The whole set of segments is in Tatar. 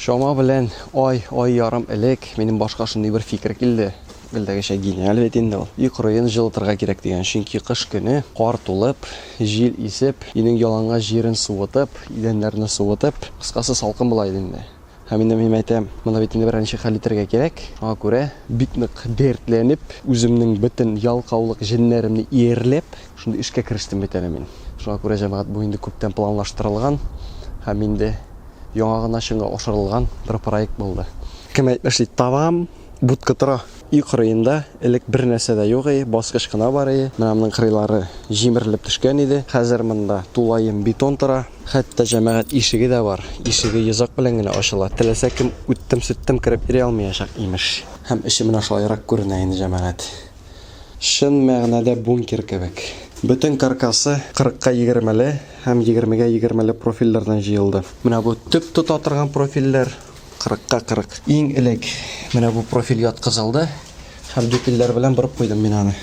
Чама белән ай, ай ярым элек минем башка шундый бер фикер килде. Гелдәгечә гениаль бит инде ул. Өй кырыен җылытырга кирәк дигән. Чөнки кыш көне кар тулып, җил исеп, өйнең ялангач җирен суытып, идәннәрне суытып, кыскасы, салкын була иде инде. Һәм инде мин әйтәм, моны бит инде берәр ничек хәл итәргә кирәк. Шуңа күрә бик нык дәртләнеп, үземнең бөтен ялкаулык җеннәремне иярләп, шундый эшкә керештем бит әле мин. Шуңа күрә, җәмәгать, бу инде күптән планлаштырылган һәм инде яңа гына чынга ашырылган бер проект булды. Кем әйтмешли, табам, будка тора. Өй кырыенда элек бер нәрсә дә юк ие, баскыч кына бар ие. Менә моның кырыйлары җимерелеп төшкән иде. Хәзер монда тулаем бетон тора. Хәтта җәмәгать ишеге дә бар. Ишеге йозак белән генә ачыла. Теләсә кем үттем-сүттем кереп йөри алмаячак, имеш. Һәм эче менә шулайрак күренә инде, җәмәгать. Чын мәгънәдә бункер кебек. Бөтен каркасы кырыкка егермеле һәм егермегә егермеле профильләрдән җыелды. Менә бу төп тота торган профильләр, кырыкка кырык. Иң элек менә бу профиль яткызылды һәм дюпельләр белән борып куйдым мин аны.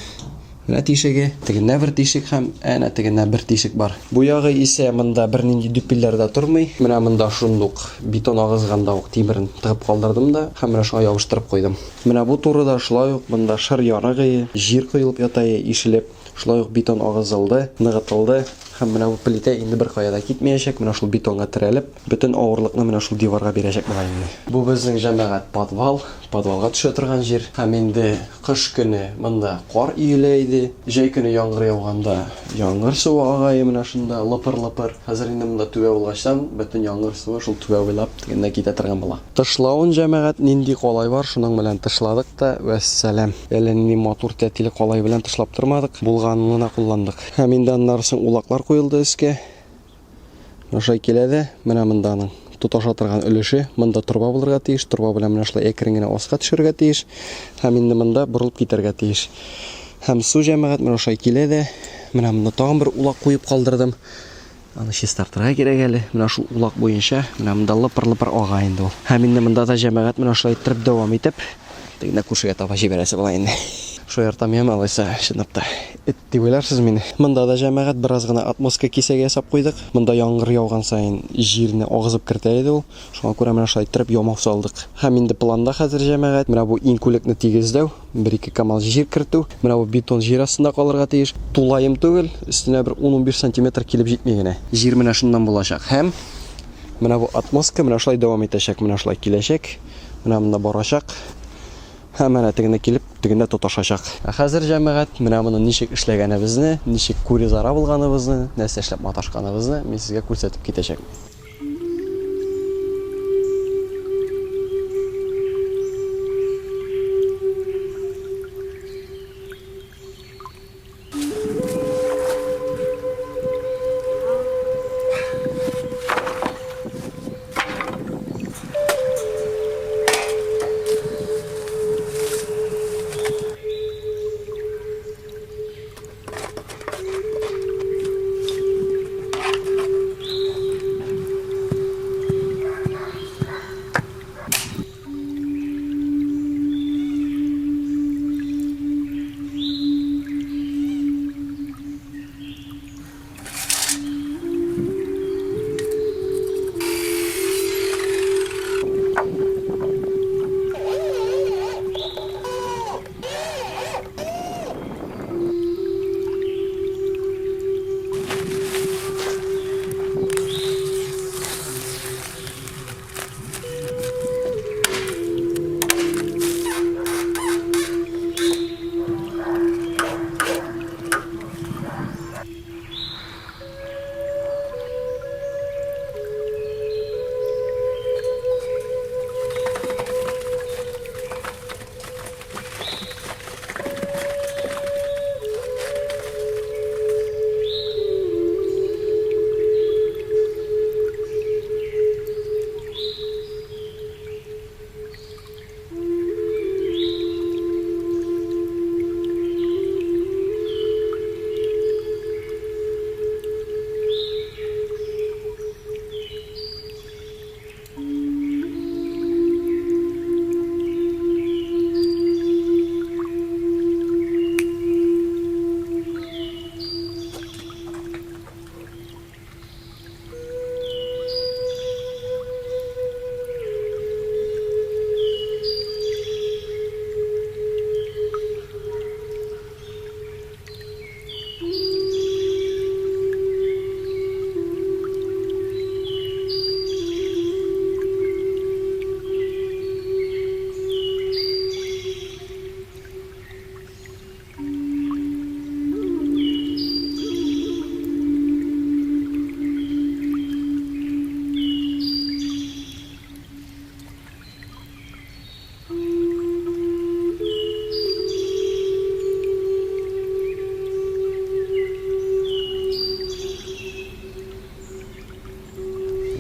Менә тишеге, тегендә бер тишек һәм әнә тегендә бер тишек бар. Бу ягы исә монда бернинди дүпелләр дә тормый. Менә монда шундук бетон агызганда ук тимерен тыгып калдырдым да һәм менә шуңа ябыштырып куйдым. Менә бу турыда шулай ук монда шыр ярыгые, җир коелып ята ишелеп. Шулай ук бетон агызылды, ныгытылды һәм менә бу плитә инде беркая да китмәячәк, менә шул бетонга терәлеп, бөтен авырлыкны менә шул диварга бирәчәк була инде. Бу безнең җәмәгать подвал, подвалга төшә торган җир. Һәм инде кыш көне монда кар өелә иде. Җәй көне яңгыр яуганда яңгыр суы ага иде менә шунда лыпыр-лыпыр. Хәзер инде монда түбә булгачтан, бөтен яңгыр суы шул түбә буйлап тегендә китә торган була. Тышлавын, җәмәгать, нинди калай бар, шуның белән тышладык та, вәссәлам. Әллә нинди матур тәтиле калай белән тышлап тормадык, булганын гына кулландык. Һәм инде аннары соң улаклар куелды өскә. Менә шулай килә дә, менә монда аның тоташа торган өлеше, монда торба булырга тиеш, торба белән менә шулай әкрен генә аска төшәргә тиеш, һәм инде монда борылып китәргә тиеш. Һәм су, җәмәгать, менә шулай килә дә, менә монда тагын бер улак куеп калдырдым. Аны чистартырга кирәк әле. Менә шул улак буенча, менә монда лыпыр-лыпыр ага инде ул. Һәм инде монда да җәмәгать менә шулай иттереп дәвам итеп, тегендә күршегә таба җибәрәсе була инде. Шаяртам яме алайса, чынлап та. Эт дип уйларсыз мине. Монда да җәмәгать бераз гына отмостка кисәге ясап куйдык. Монда яңгыр яуган саен җирне агызып кертә иде ул. Шуңа күрә менә шулай иттереп ямау салдык. Һәм инде планда хәзер җәмәгать менә бу иңкүлекне тигезләү. Бер-ике камал җир кертү. Менә бу бетон җир астында калырга тиеш. Тулаем түгел, өстенә бер ун-унбиш сантиметр килеп җитми генә. Җир менә шуннан булачак. Һәм менә бу отмостка менә шулай дәвам итәчәк, менә шулай киләчәк, менә монда барачак. Һәм әнә тегендә килеп, тегендә тоташачак. Ә хәзер, җәмәгать, менә моны ничек эшләгәнебезне, ничек куризара булганыбызны, нәрсә эшләп маташканыбызны мин сезгә күрсәтеп китәчәкмен.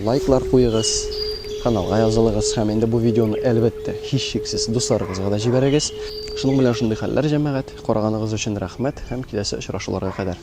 лайклар куегыз, каналга язылыгыз һәм инде бу видеоны, әлбәттә, һичшиксез дусларыгызга да җибәрегез. Шуның белән шундый хәлләр, җәмәгать. Караганыгыз өчен рәхмәт һәм киләсе очрашуларга кадәр.